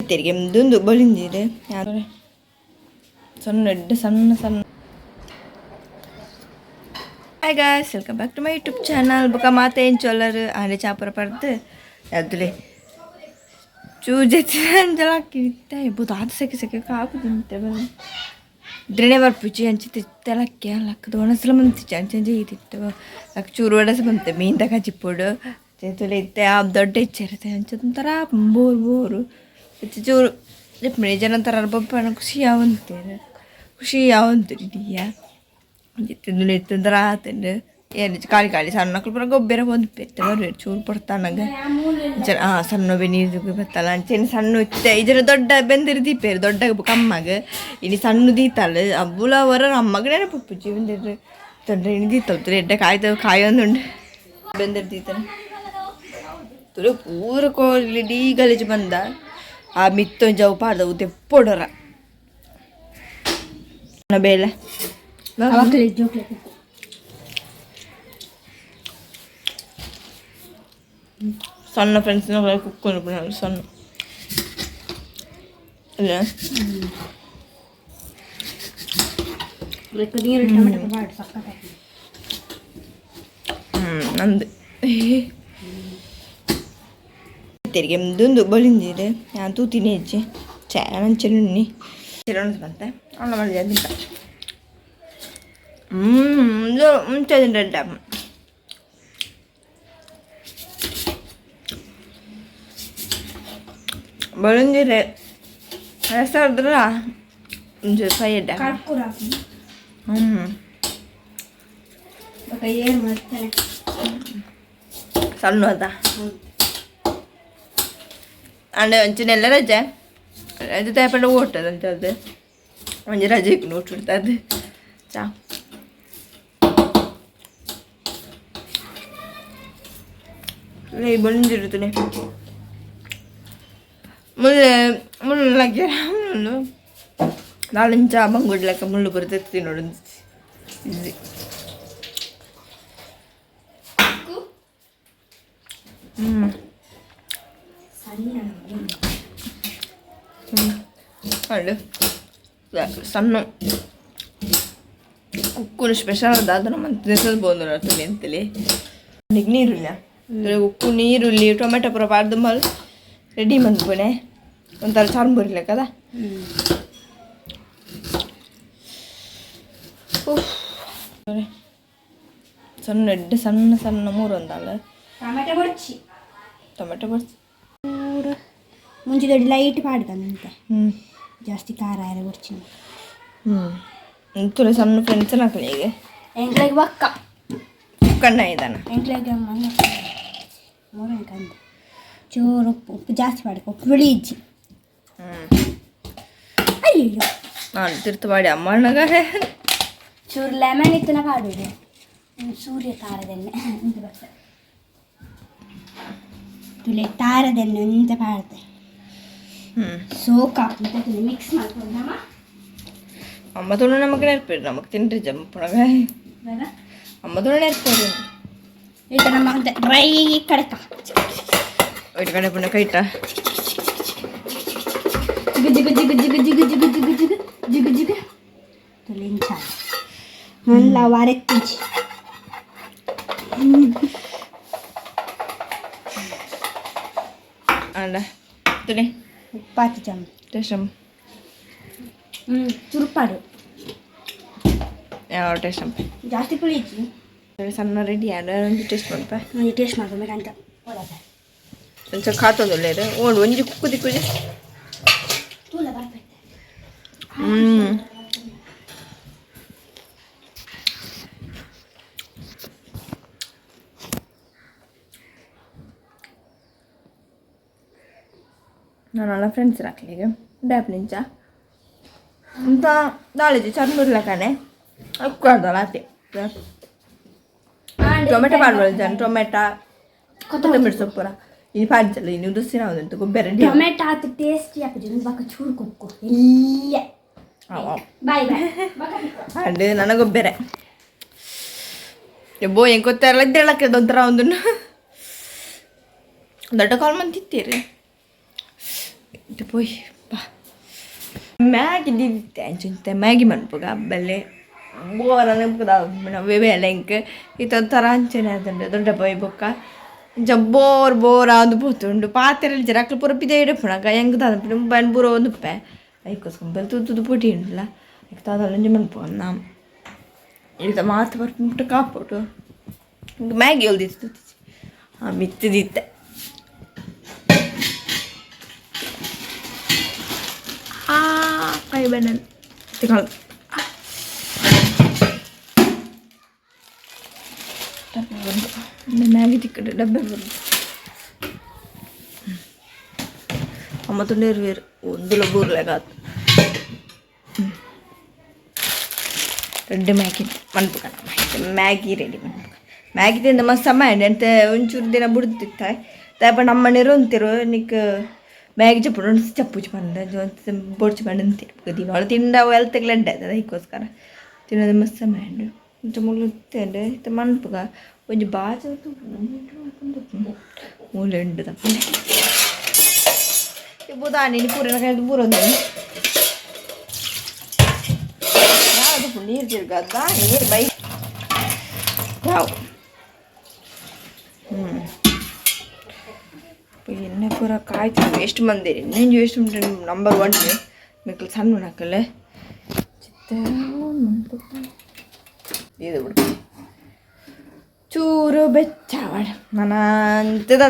ಬಿತ್ತೆರಿಗೆ ದುಂದು ಬೊಳಿಂಜಿರು ಸಣ್ಣ ಎಡ್ಡೆ ಸಣ್ಣ ಸಣ್ಣ. Hi guys, welcome back to my YouTube channel. ಬೊಕ ಮಾತೆ ಎಂಚೊಲ್ಲರು ಆಂಡೆ ಚಾಪುರ ಪರ್ದು ಅದುಲೆ ಚೂಜೆ ಅಂಚಲಾಕಿ ಬೋದಾದ ಸೆಕೆ ಸೆಕೆ ಕಾಪು ತಿಂತೆ ಬಲ್ಲ ದ್ರಣೆ ಬರ್ಪುಜಿ ಅಂಚೆ ತೆಲಕ್ಕೆ ಲಕ್ಕದ ಒಣಸಲ ಮಂತಿಚ್ಚ ಅಂಚೆ ಅಂಚೆ ಇತ್ತಿತ್ತು ಲಕ್ಕ ಚೂರು ಒಣಸ ಬಂತೆ ಮೀನ್ದ ಕಜಿಪ್ಪೊಡು ತುಲೆ ಇತ್ತೆ ಆ ದೊಡ್ಡ ಹೆಚ್ಚಿರುತ್ತೆ ಅಂಚೆ ಒಂಥರ ಬೋರು ಬೋರು ಇತ್ತೆ ಚೂರು ಜಪ್ಪಣಿ ಜನ ಒಂಥರ ಬೊಪ್ಪಣ ಖುಷಿ ಯಾವಂತೇರು ಖುಷಿ ಯಾವಂತೀರಿ ಇಡಿಯ ಇತ್ತೆ ಇತ್ತಂದ್ರ ಆತಂಡು ಏನು ಖಾಲಿ ಖಾಲಿ ಸಣ್ಣ ಮಕ್ಳು ಪೂರ ಗೊಬ್ಬರ ಒಂದು ಪೆತ್ತೆ ಬರುವೆ ಚೂರು ಪಡ್ತಾನಗ ಹಾಂ ಸಣ್ಣ ನೀರು ಬತ್ತಲ್ಲ ಅಂಚೆನೆ ಸಣ್ಣ ಇತ್ತೆ ಇದರ ದೊಡ್ಡ ಬೆಂದಿರು ದೀಪೇರು ದೊಡ್ಡ ಕಮ್ಮಗ ಇನಿ ಸಣ್ಣ ದೀತಾಳ ಅಬ್ಬುಲ ವರ ಅಮ್ಮಗ ನೆನಪುಪ್ಪುಜಿ ಬೆಂದಿರು ದೊಡ್ಡ ಇನಿ ದೀತಾಳ ಎಡ್ಡೆ ಕಾಯ್ದ ಕಾಯೊಂದುಂಡು ಬೆಂದಿರು ದೀತಾನೆ ತುಳು ಪೂರ ಕೋಲಿ ಡೀ ಗಲೀಜು ಬಂದ ಆ ಮಿತ್ತೊಂಜವು ಪಾಡ್ದ ಉದೆಪ್ಪೊಡರ ಬೇಲೆ. ಸಣ್ಣ ಫ್ರೆಂಡ್ಸ್ನ ಕುಕ್ಕೊಂಡು ಸಣ್ಣ ಇಲ್ಲ. ನಂದು ತೆರಿಗೆ ದುಂದು ಬೊಳಿಂಜಿರು ನಾನು ತೂತಿನಿ ಹೆಜ್ಜೆ ಚೇ ನಂಚೆನುಣ್ಣಿ ಬಂತೆ ಅಣ್ಣ ಮಾಡಿದೆ ತಿಂತ. ಹ್ಞೂ ಮುಂಚೆ ತಿಂಟ. ಬೊಳಿಂಜಿರೆ ರಸ ಒಂಚೂರು ಫ್ರೈ ಎಡ್ಡೆ. ಹ್ಞೂ ಸಣ್ಣ ಅದ ಅಂಡ ಒಂಚೂರು ರಜೆ ರಜೆ ತೇಪಂಡ ಓಟದ ಅಂಚದು ಒಂಜಿ ರಜೆ ನೋಟುಡ್ತದೆ ಚಾ. ಲೇ ಬಂದಿರುತ್ತಾನೆ ಮುಳ್ಳೆ ಮುಳ್ಳು ಮುಳ್ಳು ನಾಳಿಂಚ ಬಂಗುಡ್ಲಕ್ಕ ಮುಳ್ಳು ಬರ್ತೈತಿ ನೋಡು ಇದು. ಹ್ಞೂ ಹಳ್ಳು ಸಣ್ಣ ಕುಕ್ಕುನು ಸ್ಪೆಷಲ್ ಅದಾದ ನಮ್ಮ ಬೋಂದು ತುಳಿ ಅಂತೇಳಿ ನೀರುಳ್ಳಿ ಉಪ್ಪು ನೀರುಳ್ಳಿ ಟೊಮೆಟೊ ಪೂರ ಪಾಡ್ದು ಮಲ್ ರೆಡಿ ಮನ್ಪುಣೆ ಒಂಥರ ಚಾರ್ಂಬುರಿ ಕದ. ಸಣ್ಣ ಎಡ್ಡೆ ಸಣ್ಣ ಸಣ್ಣ ಮೂರು ಒಂದಲ್ಲ. ಟೊಮೆಟೊ ಬಡ್ಚಿ. ಟೊಮೆಟೊ ಬಡ್ಚಿ. ಮೂರು ಮುಂಚೆ ದೊಡ್ಡ ಲೈಟ್ ಪಾಡ್ದಂತೆ. ಜಾಸ್ತಿ ಖಾರ ಎಲ್ಲ ಬಡ್ಚಿ. ಹ್ಞೂ ತುಲೆ ಸಣ್ಣ ಫ್ರೆಂಡ್ಸ್ ಹಾಕಲಿ ಈಗ. ಎಂಕ್ಲೆಗ್ ಬಕ್ಕ. ಕಣ್ಣ ಇದ್ದಾನ. ಎಂಕ್ಲೆಗ್ ಮೂರನೇ ಕಂದ ಚೂರು ಉಪ್ಪು ಉಪ್ಪು ಜಾಸ್ತಿ ಮಾಡಕ್ಕೆ ಉಪ್ಪು ಬಿಳಿ ಇಜ್ಜಿ. ಅಯ್ಯೋ. ನಾನು ತಿರ್ತು ಮಾಡಿ ಅಮ್ಮಣ್ಣಗ. ಚೂರು ಲೆಮನ್ ಇತ್ತನ ಪಾಡುದು ಸೂರ್ಯ ತಾರದೆಣ್ಣೆ ಇಂತ ಬರ್ತದೆ ತುಲೆ ತಾರದೆಣ್ಣೆ ಇಂತ ಪಾಡ್ದೆ. ಸೋಕ್ ಅಂತ ಮಿಕ್ಸ್ ಮಾಡ್ಕೊಂಡಮ್ಮ. ಅಮ್ಮ ತುಳು ನಮಗೆ ನೆನಪಿರು ನಮಗೆ ತಿನ್ರಿ ಜಂಪಣಗ ಅಮ್ಮ ತುಳು ನೆನಪಿರು. ಈಗ ನಮ್ಮ ಡ್ರೈ ಕಡೆಕ. ಇటు ಕಡೆ ಪುನಃ ಕೈಟ. ಜಿಗು ಜಿಗು ಜಿಗು ಜಿಗು ಜಿಗು ಜಿಗು ಜಿಗು ಜಿಗು ಜಿಗು ಜಿಗು ತುಲಿಂಚ ನಲ್ಲ ವಾರೆತ್ತಿಂಚಿ. ಅಲ್ಲ ತುಳಿ. ಉಪ್ಪಾತಿ ಜಮ್. ಟೇಸ್ಟ್. ಹ್ಞೂ ಚುರುಪಾಡು. ಯಾವ ಟೇಸ್ಟ್? ಜಾಸ್ತಿ ಪುಳಿ ಇಜ್ಜಿ. ಸಣ್ಣ ರೆಡಿ ಒಂದು ಟೇಸ್ಟ್ ಮಾಡ್ಪ. ಒಂದು ಟೇಸ್ಟ್ ಮಾಡ್ಕೊಬೇಕಂತ. ಒಂಚೂರು ಕಾತೊಂದುಲ್ಲೇರು ಓಡು ಒಂಜಿ ಕುಕ್ಕು ದಿಕ್ಕುಜಿ. ತೂಲ ಬರ್ಪೈತೆ. ಹ್ಞೂ ನಾನು ಫ್ರೆಂಡ್ಸ್ ಹಾಕ್ಲಿಗೆ ಡ್ಯಾಪ್ ನಿಂಚ ಅಂತ ದಾಳಿಜಿ ಚರ್ಮುರ್ಲಕನೆ ಅಕ್ಕಾರ್ದಲ್ಲ ಆತೆ ಟೊಮೆಟೊ ಪಾಡ್ಬಾರ್ದು ಜನ ಟೊಮೆಟೊ ಕೊತ್ತಂಬರಿ ಸೊಪ್ಪುರ ಇನ್ನು ಪಾಡ್ಜಲ್ಲ ಇನ್ನು ರುಸಿನ ಉಂಟು ಗೊಬ್ಬರ. ಟೊಮೆಟೊ ಆತು ಟೇಸ್ಟಿ ಹಾಕುಜಿ ಬಕ್ಕ ಚೂರು ಕುಕ್ಕು ಇಲ್ಲ. Boy boy. ಅಂಡ್ ನನಗೊಬ್ಬರ ಎಬ್ಬೋ ಹೆಂಗೆ ಗೊತ್ತಾರಲ್ಲ ಇದ್ದೇಳಕ್ಕೆ ಒಂಥರ ಒಂದು ದೊಡ್ಡ ಕಾಲ್ ಮಂತಿತ್ತೀರಿ. ಪೋಯಿ ಬಾ ಮ್ಯಾಗಿ ದಿತ್ತೆ ಅಂಚಿಂತೆ ಮ್ಯಾಗಿ ಮನ್ಪುಗ ಬಲ್ಲೆ ಬೋರ್ ಬೇಲೆ ಇಂಕ್ ಇತ್ತ ಒಂಥರ ಅಂಚನೆ ಆತುಂಡು ದೊಡ್ಡ ಪೋಯಿ ಬೊಕ್ಕ ಇಂಚ ಬೋರ್ ಬೋರ್ ಆದ್ ಪೋತುಂಡು ಪಾತೆರ ಜರಕ್ಲು ಪೂರ ಪಿದಯಿ ಇಪ್ಪುನಗ ಎಂಕ್ ದಾದ ಪಂಡ ಪೂರ ಒಂದುಪ್ಪೆ ಐಕೋಸ್ಕರ ಬಲ್ ತೂತುದು ಪೊಡಿ ಉಂಡುಲ ಐಕ್ ದಾದ ಒಂಜಿ ಮನ್ಪುವ ನಾ ಇತ್ತ ಮಾತ ಬರ್ಪು ಕಾಪೊಡು ಮ್ಯಾಗಿ ಒಲ್ದಿತ್ತು ಆ ಮಿತ್ತದಿತ್ತೆ ಕೈ ಬೆನ್ನ ತಿಂಗಳು ಡಬ್ಬೆ ಬಂದು ಮ್ಯಾಗಿ ತಿಕ್ಕಡು ಡಬ್ಬೆ ಬಂದು ಅಮ್ಮ ತುಂಡೇರು ಬೇರು ಒಂದುಲ ಬೂರ್ಲೆಗಾತು ರೆಡ್ಡು ಮ್ಯಾಗಿ ಮನ್ಪುಗ ಮ್ಯಾಗಿ ರೆಡಿ ಮನ್ಪುಗ ಮ್ಯಾಗಿ ತಿಂದ ಮಸ್ತ್ ಸಮಯ ಎಂತ ಒಂಚೂರು ದಿನ ಬುಡ್ತಿತ್ತ ತಾಪ ನಮ್ಮನೇರು ಅಂತಿರು ನಿಕ್ ಮ್ಯಾಗಿ ಚಪ್ಪು ಚಪ್ಪುಚಿ ಪಂಡ ಬೊಡ್ಚಿ ಪಂಡ ಅಂತೀರು ದಿನವಳು ತಿಂಡ ಎಲ್ತೆಗ್ಲೆಡ್ಡೆ ಅದಕ್ಕೋಸ್ಕರ ತಿನ್ನೋದು ಮಸ್ತ್ ಸಮಯ ಇಂಚ ಮುಳ್ಳು ಇತ್ತೆ ಮನ್ಪುಗ ಒಂಜಿ ಬಾಜ ಮೂಲೆ ಉಂಡು ತಪ್ಪಲೆ ಬುದಾನಿ ಪೂರನ ಕೈದು ಬೂರೊಂದು ಯಾವುದು ನೀರು ತಿರ್ಗದ ನೀರು ಬೈ ಯಾವ ಎಣ್ಣೆ ಪೂರ ಕಾಯ್ತು ವೇಸ್ಟ್ ಮಂದಿರಿ ಇನ್ನೇನು ವೇಸ್ಟ್ ಉಂಟು ನಂಬರ್ 1 ಮಿಕ್ಕಲು ಸಣ್ಣ ಹಾಕಲ್ಲ ಚಿತ್ತ ಇದು ಬಿಡು ಚೂರು ಬೆಚ್ಚಾವಡ ನಾನಂತದ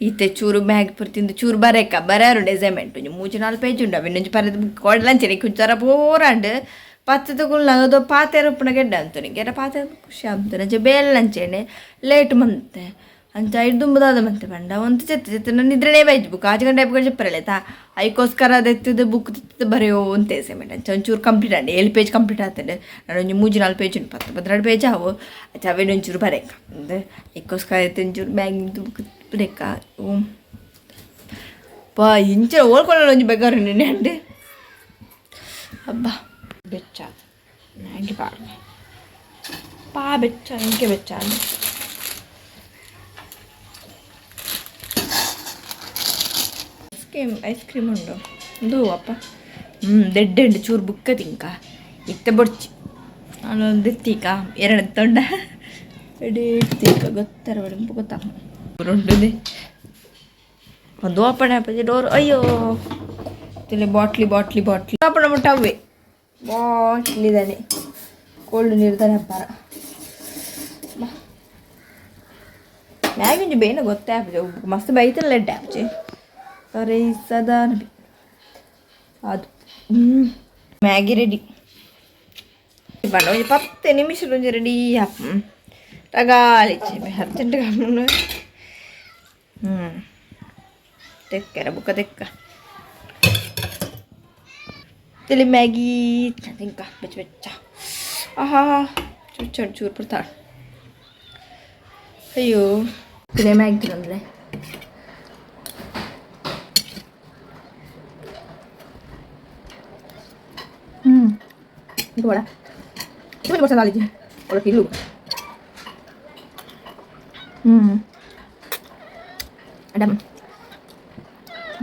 ಈತೆ ಚೂರು ಮ್ಯಾಗಿ ಪೂರ ತಿಂದು ಚೂರು ಬರೇಕ ಬರಾರು ಡೆಸೈನ್ಮೆಂಟ್ ಒಂಜಿ ಮೂಜಿ ನಾಲ್ ಪೇಜ್ ಉಂಡು ಅವಿನೊಂಜಿ ಪರದು ಕೊಡ್ಲಂಚನೆ ಕುಂಚಾರ ಪೂರಾಂಡ್ ಪತ್ತದ ಕುಲ್ನಾಗ ಪಾತೆರ ಉಪ್ಪುನ ಗೆಡ್ಡೆ ಅಂತುನಿ ಗೆಡ್ಡ ಪಾತೆರ ಖುಷಿ ಆಪ್ತನೆ ಅಂಚೆ ಬೇಲೆ ಲೇಟ್ ಮಂತೆ ಅಂಚ ಐದು ದುಂಬುದಾದ ಮಂತೆ ಪಂಡ ಒಂದು ಚೆತ್ತ ಚೆತ್ತ ನನ್ನ ನಿದ್ರೆನೇ ಬೈಜ್ ಬುಕ್ ಆಜ್ ಗಂಟೆ ಐಪು చెప్పರಲೇತಾ ಐಕೋಸ್ಕರ ಅದೆತ್ತದ ಬುಕ್ ತಿತ್ತದ ಬರೆಯೋ ಅಂತ ಅಸೈನ್ಮೆಂಟ್ ಅಂಚ ಒಂಚೂರು ಕಂಪ್ಲೀಟ್ ಅಂಡ್ 7 ಪೇಜ್ ಕಂಪ್ಲೀಟ್ ಆಗ್ತದೆ ನಾನು ಒಂಜಿ ಮೂಜಿ ನಾಲ್ಕು ಪೇಜ್ ಉಂಟು 10 12 ಪೇಜ್ ಆವು ಅಂಚ ಅವೇನು ಒಂಚೂರು ಬರೇಕ ಅಂದ್ರೆ ಐಕೋಸ್ಕರ ಒಂಚೂರು ಬ್ಯಾಗಿಂಗ್ ಬುಕ್ ಬರೇಕ ಪಾ ಇಂಚ ಓಳ್ಕೊಳ್ಳೋ ಒಂಜಿ ಬೇಕಾದ್ರೆ ನಿನ್ನೆ ಅಂಡ್ ಅಬ್ಬಾ ಬೆಚ್ಚ ಮ್ಯಾಗಿ ಬಾಳ ಪಾ ಬೆಚ್ಚ ಇಂಕೆ ಬೆಚ್ಚ ಅಂಡ್ ಐಸ್ ಕ್ರೀಮ್ ಉಂಡು ಉಂದು ಅಪ್ಪ ದೆಡ್ಡೆ ಉಂಡು ಚೂರು ಬುಕ್ಕ ತಿಂಕ ಇತ್ತೆ ಬೊಡ್ಚಿ ನಾನು ದೆತ್ತೀಕ ಎರಡು ತೊಂಡ ಎಡೆ ತೀಕ ಗೊತ್ತರ ಗೊತ್ತಾ ಉಂಟುದೆ ಒಂದು ಓಪನ್ ಆಪಜಿ ಡೋರ್ ಅಯ್ಯೋ ತಿಳಿ ಬಾಟ್ಲಿ ಬಾಟ್ಲಿ ಬಾಟ್ಲಿ ಓಪನ್ ಮುಟ್ಟ ಅವೇ ಬಾಟ್ಲಿ ತಾನೆ ಕೋಲ್ಡ್ ನೀರು ತಾನೆ ಅಪ್ಪಾರ ಮ್ಯಾಗಿ ಒಂಜಿ ಬೇನೆ ಗೊತ್ತೇ ಆಪುಜಿ ಮಸ್ತ್ ಬೈತಲ್ಲ ಎಡ್ಡೆ ಆಪುಜಿ ಸರಿ ಸದಾ ಅದು ಮ್ಯಾಗಿ ರೆಡಿ ಪಂಡ ಒಂಜಿ 10 ನಿಮಿಷ ಒಂಜಿ ರೆಡಿ ಆಪ್ ರಗಾಲಿಚ್ಚಿ ಅರ್ಜೆಂಟ್ ತೆಕ್ಕರ ಬುಕ್ಕ ತೆಕ್ಕ ತಿಳಿ ಮ್ಯಾಗಿ ತಿಂಕ ಬೆಚ್ಚ ಬೆಚ್ಚ ಆಹಾ ಚೂರು ಚೂರು ಪಡ್ತಾಳೆ ಅಯ್ಯೋ ತಿಳಿ ಮ್ಯಾಗಿ ತಿನ್ನಂದ್ರೆ ಇದು ಬೇಡ ಇದು ಬರ್ಸಲ್ಲ ಅಲ್ಲಿಗೆ ಒಳಗೆ ಇಲ್ಲು ಅಡಮ್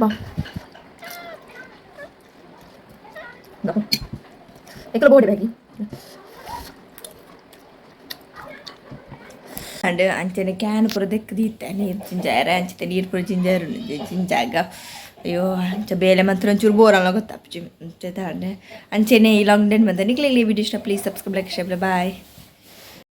ಬಾ ಎಕ್ಕಲ ಬೋಡಿ ಬ್ಯಾಗಿ ಅಂಡ್ ಅಂಚನೆ can ಪೂರ ದೆಕ್ಕ್ ದೀತೆ ನೀರು ಜಿಂಜಾರ ಅಂಚಿತೆ ನೀರು ಪೂರ ಜಿಂಜಾರು ಜಿಂಜಾಗ ಅಯ್ಯೋ ಅಂಚ ಬೇಲೆ ಮಾತ್ರ ಒಂಚೂರು ಬೋರ್ ಅಲ್ಲ ಗೊತ್ತಾಪುಜಿ ಅಂಚೆ ಅಂಚೆನೆ ಈ ಲಾಂಗ್ ಡೇಟ್ ಬಂದ ನಿಕ್ಲೆ ವಿಡಿಯೋ ಇಷ್ಟ please subscribe like share bye.